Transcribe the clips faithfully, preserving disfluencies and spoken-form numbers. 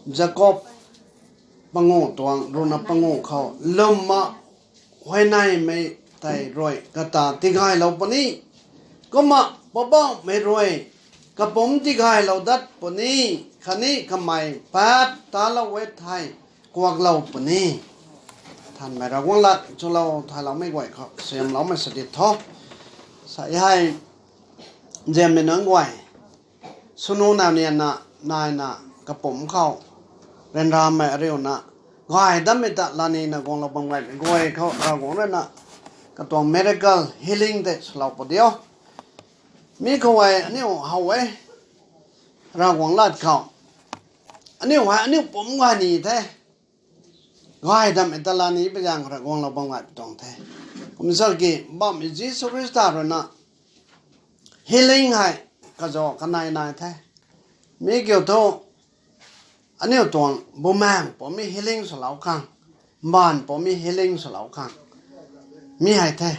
Jakob panguh tuang ruhna panguh khou lwmna huayneymei tei rui kata tigaylou puni. Kumna Poubauhmei rui kapumc tigaylou dat puni, khatni kamei paap talou e thei kuaklou puni. Thanmei Ravguangc lat chulou thayloumei guay khou siamloumei sw di tho. Sa hei nzianmei nunc guay, swnu nau nianna naina kapumc khou ryanramei ariuna gay dammei ta lanina guanglou bam gaymei guay khou Ravguangc ruina katuang miracle healing tei swlou pu diu. Mi khou hei aniu how e, Ravguangc lat khou aniu hei aniu pumc gay ni the. Gay dammei ta lani pui zaeng khou rui guanglou bam gay pui tuang the. Kumna ki Poubauhmei Jisu Khrista ruina healing hei kazauh kanei nai the. Mi kiu thu aniu tuang bumaengh pumcmei healing swlou khang, mbaanv pumcmei healing swlou khang mi hei the.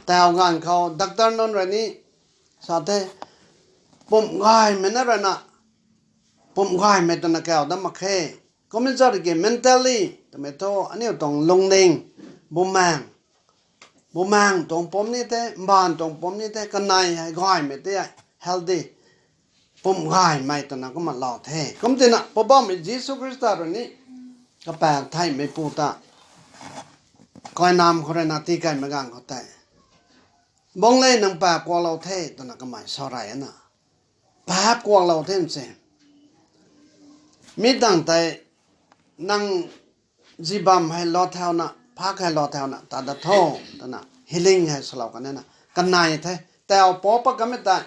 Tau ganv khou doctor nunc rui ni sa the, pumc gaymei na ruina, pumc gaymei twna kau dat mak khe. Kumna ki mentally twmei thu aniu tuang lungning, bumaengh, bumaengh tuang pumc ni the, mbaanv tuang pumc ni the, kanei hei gaymei tei hei healthy, pumc gaymei twna kumna lou the. Kumtina Poubauhmei Jisu Khrista rui ni kapaap theihmeipu ta kainamv khou ruina tii kaymei ganv khou tei, Bungc le, nang paap kuaklou the, twna kamei sa rey na, paap kuaklou the se. Mi tangv tei nang zibam hei lou thauna, phak hei lou thauna tat dat tho, twna healing hei swlou kan e na. Kanei the, tau pou pat kamei tei,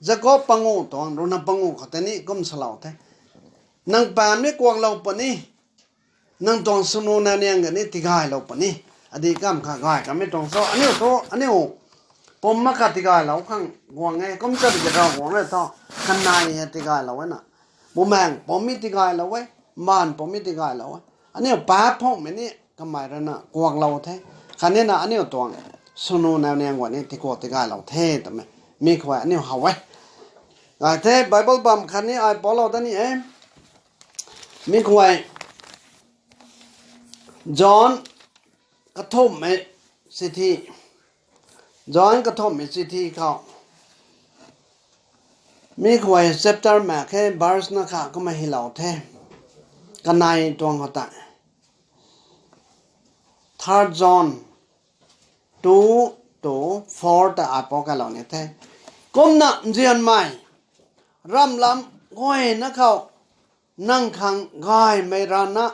Jakob panguh tuang ruhna panguh khou tei ni kum swlou the. Nang paap ni kuaklou puni, nang tuang swnu nau niang kani tigaylou puni. Adih kamv kha gay kamei tuang cho, aniu thu, aniu pumc mak kha tigaylou khang guang e, kum cha tiki Ravguangc rui thu kanei hei tigaylou e na. Bumaengh pumcmei tigaylou e, mbaanv pumcmei tigaylou e. Aniu paap phungmei ni kamei ruina kuaklou the. Khatni na aniu tuang swnu nau niang guay ni tikuak tigaylou the twmei mi khou aniu how e. Gay the, Bible bam khatni ai poulou dat ni e. Mi khou John kathumhmei chithi, John kathumhmei chithi khou mi khou chapter mak khe, verse na kha kumna hylou the. Kanei tuang khou tei Third John two to four ta ai pou kailou ni the. Kumna nzianmei ramlam guayna khou nang khang gaymei rana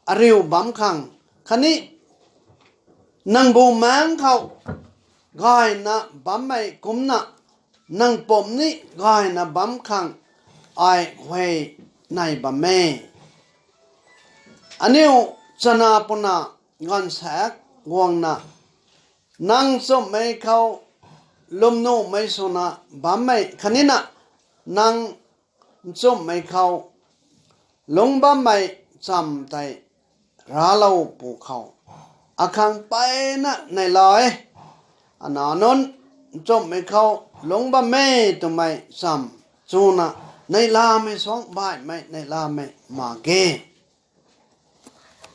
ariu bam khang khatni nang bumaengh khou gayna bammei kumcna nang pumc ni gayna bam khang ai huayney bam e. Aniu chana puna gaanvsaekc guangna nang nchumhmei khou lwmnuhmei swna bammei khatni na nang nchumhmei khou lungc bammei chamv tei raclou pwkhou akhang mpeyna neihla e. Ana nunc nchumhmei khou lungc bam e twmei chamv chuna neihlamei suangc baihmei neihlamei mak ge.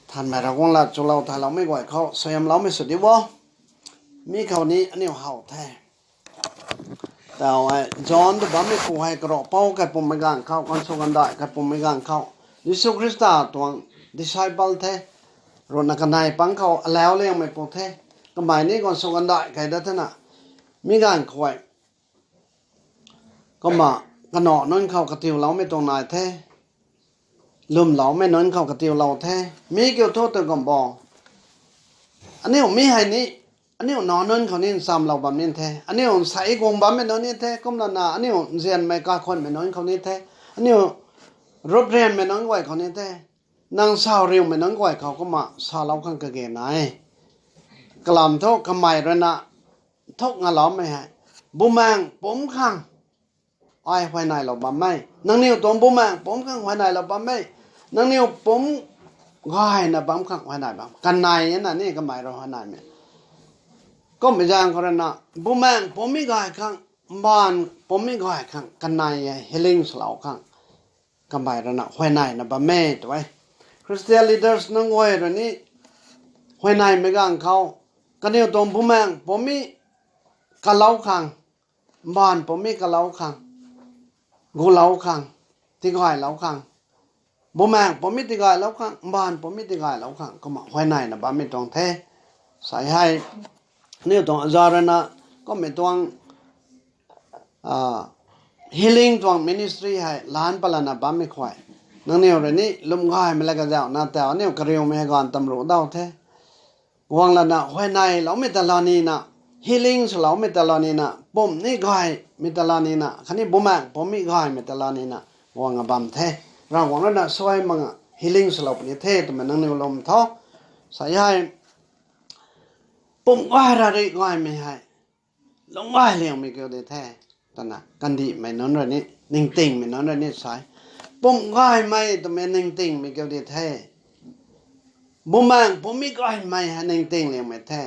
Thanmei Ravguangc lat chulou thayloumei guay khou suaihiamloumei sw di o. Mi khou ni aniu how the. Tau hei John ta bammei khou hei karapou kaipumhmei ganv khou, gaanvsaekc gaanvdaih kaipumhmei ganv khou, Jisu Khrista tuang disciple the, ruhna kanei pang khou alau liangmei pu the, kamei ni gaanvsaekc gaanvdaih kai dat thena, mi ganv khou kumna kanac nunc khou katiuloumei tuang nai the, lwmloumei nunc khou katiulou the, mi kiu thu tw kum bo. Aniu mi hei ni, aniu nac nunc khou ni nchamlou bam ni the, aniu nsei guang bammei nunc ni the, kumlana aniu nzianmei kakhunmei nunc khou ni the, aniu ruprianmei nunc guay khou ni the, nang sauriumei nunc guay khou kumna salou khang kage nai. Kalam thu kamei ruina thuk ngaloumei hei, bumaengh pumc khang ai huayneylou bam e. Nangniw tuang bumaengh pumc khang huayneylou bam e. Nangniw pumc gayna bam khang huayney bam. Kanei na ni kamei rui huayneymei. Kummei zaeng khou ruina, bumaengh pumcmei gay khang, mbaanv pumcmei gay khang, kanei e healing swlou khang. kamei rui na huayneina bam e tw e. Christian leaders nunc guay rui ni huayneimei ganv khou, kaniw tuang bumaeng pumc mi kalou khang, mbaanv pumc mi kalou khang, gulou khang, tigaylou khang, bumaeng pumc mi tigaylou khang, mbaanv pumc mi tigaylou khang, kumna huayneina bammei tuang the. Sa hei, aniu tuang aza rui na, kummei tuang healing tuang ministry hei laanc palana bammei khuay, nangniw rui ni lwm gaymei la kazauhna tau aniu kariumei hei ganv tam ruh daw the. Guang lana huayneyloumei ta la nina, healing swloumei ta la nina, pumc ni gaymei ta la nina, khatni bumaeng pumc mi gaymei ta la nina, guang a bam the. Ravguangc rui na suai mak nga healing swlou puni the twmei nangniw lwm tho. Sa hei, pumc gay ra ri gaymei hei lung gay liangmei kiu di the, twna kandihmei nunc rui ni, ningtingmei nunc rui ni sa e. Pumc gaymei twmei ningtingmei kiu di the. Bumaeng pumc mi gaymei hei ningting liangmei the.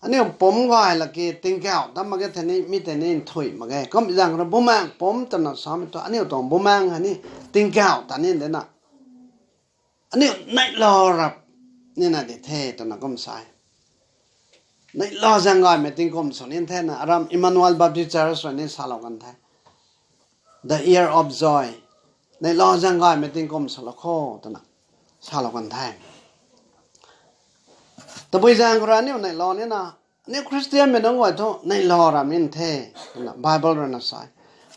Aniu pumc gay laki tingkauh ta mak ge the ni, mi tei ni nthuih mak ge. Kum zaeng khou rui bumaeng pumc twna samei thu aniu tuang bumaeng hei ni tingkauh ta ni de na. Aniu neihlou rap nina di the twna kum sa e. Neihlou zaeng gaymei tingkum sw ni the na, aram Emmanuel Baptist Church rui ni salou kan the. The year of joy. Neihlou zaeng gaymei tingkum swlou kho twna salou kan the. Tabui zaeng khou rui aniu neihlou nina, aniu Christianmei nunc guay thu neihlou ra min the twna Bible rui na sa e.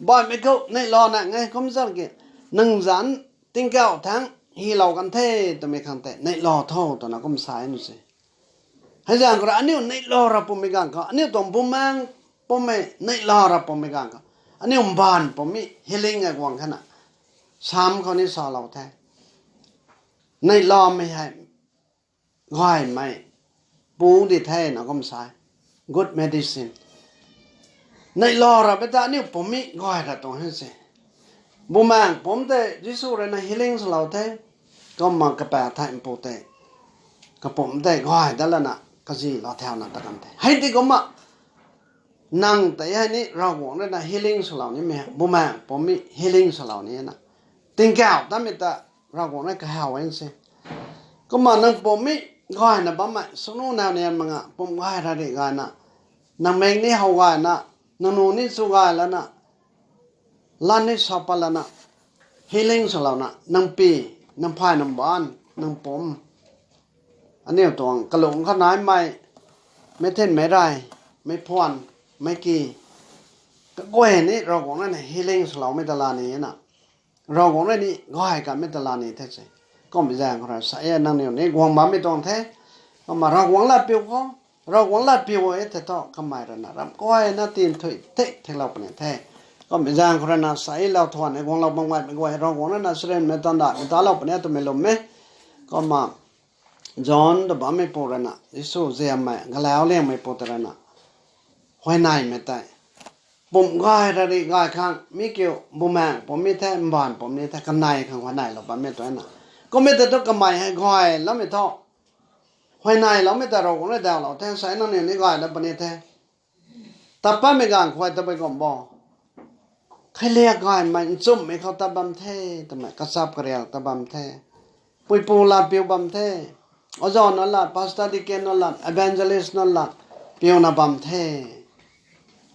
Baihmei khou neihlou na nge kum zan ki, nang zanc tingkauh thangc hylou kan the twmei khang tei neihlou tho twna kum sa e nu se. Hei zaeng khou rui aniu neihlou ra pumei ganv khou, aniu tuang bumaeng pumei neihlou ra pumei ganv khou, aniu mbaanv pumei healing a guang khe na, Psalm khou ni salou the. Neihloumei hei gaymei pu di the na kum sa e. Good medicine. Neihlou ra pei ta aniu pumei gay ra tuang he se. Bumaeng pumc tei Jisu rui na healing swlou the. Kumna kapaek thei mpu tei, kapumc tei gay dat lana kazilou thauna ta kan the. Hei ti kumna nang tei hei ni Ravguangc rui na healing swlou nimei, bumaeng pumei healing swlou ni na, tingkauh tamei ta Ravguangc rui kahaw e se. Kumna nang pumei gayna bammei sunu nau nian mak nga, pumc gay ra ri gayna, nang meng ni how gayna, nang nu ni chu gay lana, lan ni sa pat lana, healing swlouna, nang pi, nang phay, nang baanc, nang pumc, aniu tuang kalung khou naimei, meic thin meic rey, meic phuan, meic ki, kaguay ni Ravguangc rui na healing swloumei ta la ni na, Ravguangc rui ni gay kanmei ta la ni the se. Kummei zaeng khou rui sa e, nangniw ni guang bammei tuang the. Kumna Ravguangc latpiu khou, Ravguangc latpiu e the thu kamei rui na ram guayna tin thui the, theilou puni the. Kummei zaeng khou rui na sa e, lou thuan e guanglou bam gaymei guay Ravguangc rui na sarinmei tan da mei talou puni twmei lwm e. Kumna John ta bammeipu rui na, Jisu ziammei galau liangmeipu ta rui na, huayneymei tei, pumc gay ra ri gay khang mi kiu, bumaeng pumei the, mbaanv pumei the, kanei khang huayneylou bammei tu na. Kummei ta thu kamei hei gayloumei thu, huayneyloumei ta Ravguangc rui dawlou the, sa e nangniw ni gay dat puni the. Tat patmei ganv khou tabui kum bo, kheiliak gaymei nchumhmei khou tat bam the, twmei kachap kariak tat bam the, puipu latpiu bam the, oja nunc lat, pastor, deacon nunc lat, evangelist nunc lat, piuna bam the.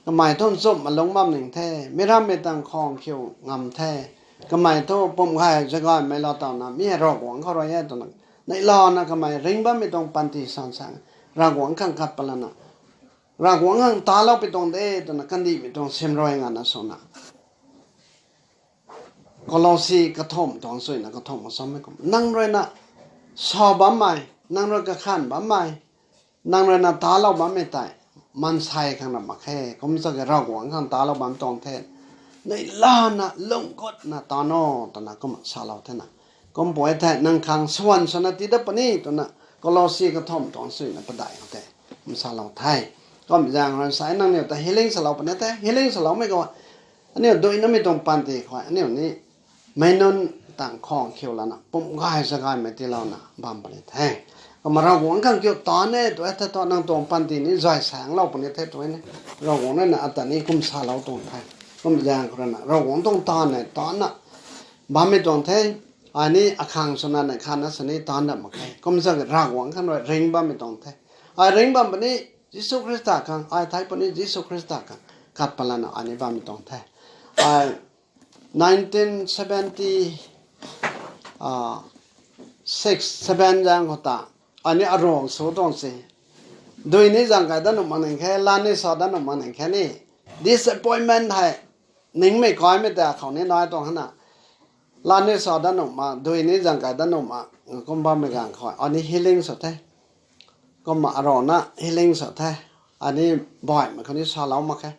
Kamei thu nchumh malung bam ning the, mi rammei tang khang khiu ngam the. Kamei thu pumc gay zagaymei lou tawna mi hei Ravguangc khou rui e twna, neihlouna kamei ring bammei tuang panty san sang, Ravguangc khang khat pat lana, Ravguangc khang talou pi tuang de twna kandihmei tuang simrui ngana swna, Kolosi kathumh tuang suina kathumh kasammei kum, nang rui na sa bammei, nang rui kakhan bammei, nang rui na talou bammei tei maansei khang ra mak khe, kum sa ke Ravguangc khang talou bam tuang the. Neihlana lung gutna tan o twna kumna salou the na. Kumpui thei nang khang swan swna tii dat puni twna Kolosi kathumh tuang suina padeih khou tei kum salou the. Kummei zaeng rui sa e, nangniw ta healing swlou puni the, healing swloumei khou, aniu duinamei tuang panty khou aniu ni meic nunc tang khang khiu lana pumc gay zagaymei tiilouna bam puni the. Kumna Ravguangc khang kiu taanv e tu e the thu nang tuang panty ni zay saenglou puni the tu e ni. Ravguangc rui na ata ni kum salou tuang the. Kummei zaeng khou rui na Ravguangc tuang taanv e, taanvna bammei tuang the. Ai ni akhang swna neih khatna sini taanv dat mak khe. Kum zaeng Ravguangc khang rui ringc bammei tuang the. Ai ringc bam puni Jisu Khrista khang, ai thei puni Jisu Khrista khang kat palana ai ni bammei tuang the. Ai nineteen seventy six seven zaeng khou ta ai ni aruang sw tuang se. Dui ni zaeng kai dat nuh mak ning khe, lan ni sa dat nuh mak ning khe ni. Disappointment hei ningmei kaimei ta khou ni nai tuang hana. Lan ni sa dat nuh mak, dui ni zaeng kai dat nuh mak, kum bammei ganv khou ai ni healing sw the. Kumna aruang na healing sw the. Ai ni baihmei khou ni salou mak khe.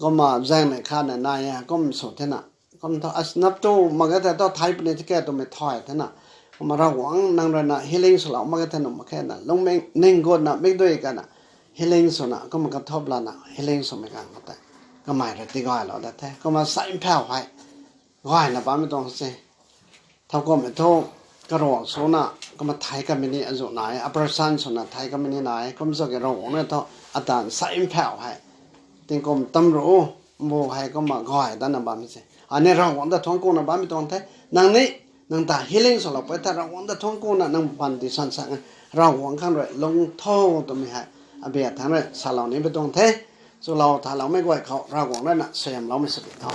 Kumna zaeng neih khatna nai e, kum sw thena. Kum thu, as nap tu mak e the thu thei puni the ke twmei thay thena. Kumna Ravguangc nang rui na healing swlou mak e the nuh mak khe na. Lungning gutna mikdui kana healing swna, kumna kathop lana healing swmei ganv khou tei kamei rui tigaylou dat the. Kumna sa mphau hei gayna bammei tuang se. Thowkumhmei thu, karuang swna, kumna thei kamei ni azuh nai, operation swna thei kamei ni nai, kum zaeng ki Ravguangc na thu, atan sa mphau hei tingkum tamru, mbu hei kumna gay datna bammei se. Ai ni Ravguangc ta thuanc kuna bammei tuang the. Nang ni, nang ta healing swlou pui the, Ravguangc ta thuanc kuna nang panty san sang e, Ravguangc khang rui lung tho twmei hei, abia thangc rui salou ni pi tuang the. Chulou thaloumei guay khou Ravguangc rui na suaihiamloumei sw di tho.